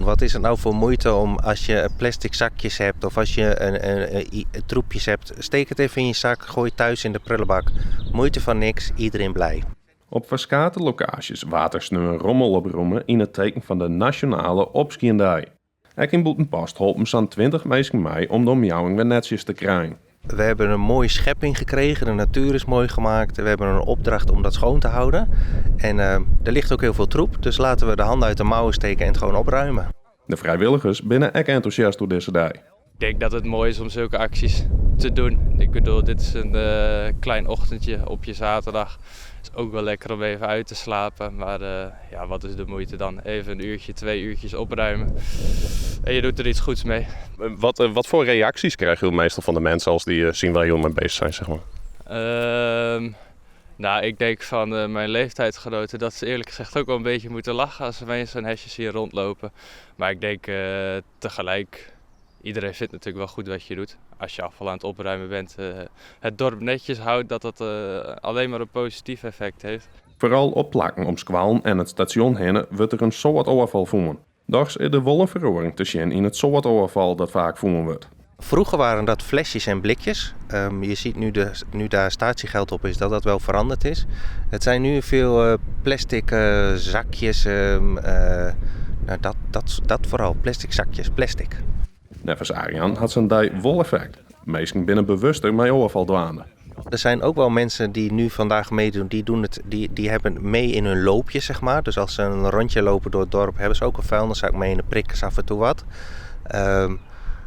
Wat is it no foar muoite om as je plastic zakjes hebt of as je in troepjes hebt, steek it even yn je zak, gooi het thuis in de prullenbak. Muoite fan niks, iedereen blij. Op ferskate lokaasjes waard der sneon rommel opromme yn it teken fan de Nasjonale Opskjindei. Ek yn Bûtenpost holpen sa'n 20 minsken mei om de omjouwing wer netsjes te krijen. We hebben een mooie schepping gekregen, de natuur is mooi gemaakt. We hebben een opdracht om dat schoon te houden. En er ligt ook heel veel troep, dus laten we de handen uit de mouwen steken en het gewoon opruimen. De frijwilligers binne ek entûsjast oer dizze dei. Ik denk dat het mooi is om zulke acties te doen. Ik bedoel, dit is een klein ochtendje op je zaterdag. Het is ook wel lekker om even uit te slapen. Maar ja, wat is de moeite dan? Even een uurtje, 2 uurtjes opruimen. En je doet er iets goeds mee. Wat voor reacties krijg je meestal van de mensen als die zien waar jullie mee bezig zijn? Zeg maar? Ik denk van mijn leeftijdsgenoten dat ze eerlijk gezegd ook wel een beetje moeten lachen als ze mij in zo'n hesje zien rondlopen. Maar ik denk tegelijk, iedereen vindt natuurlijk wel goed wat je doet. Als je afval aan het opruimen bent, het dorp netjes houdt, dat dat alleen maar een positief effect heeft. Vooral op plakken om skoallen en it stasjon hinne wurdt der in soad ôffal fûn. Dochs is der wol in feroaring te sjen yn it soad ôffal dat faak fûn wurdt. Vroeger waren dat flesjes en blikjes. Je ziet nu daar statiegeld op is, dat dat wel veranderd is. Het zijn nu veel plastic zakjes. Nou, dat vooral, plastic zakjes, plastic. Neffens Arjan hat sa'n dei wol effekt. Minsken binne bewuster mei ôffal dwaande. Er zijn ook wel mensen die nu vandaag meedoen, die doen het, die hebben mee in hun loopje, zeg maar. Dus als ze een rondje lopen door het dorp, hebben ze ook een vuilniszak mee en dan prikken ze af en toe wat.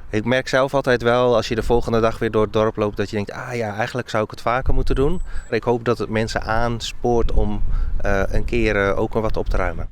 Ik merk zelf altijd wel, als je de volgende dag weer door het dorp loopt, dat je denkt, ah ja, eigenlijk zou ik het vaker moeten doen. Ik hoop dat het mensen aanspoort om een keer ook wat op te ruimen.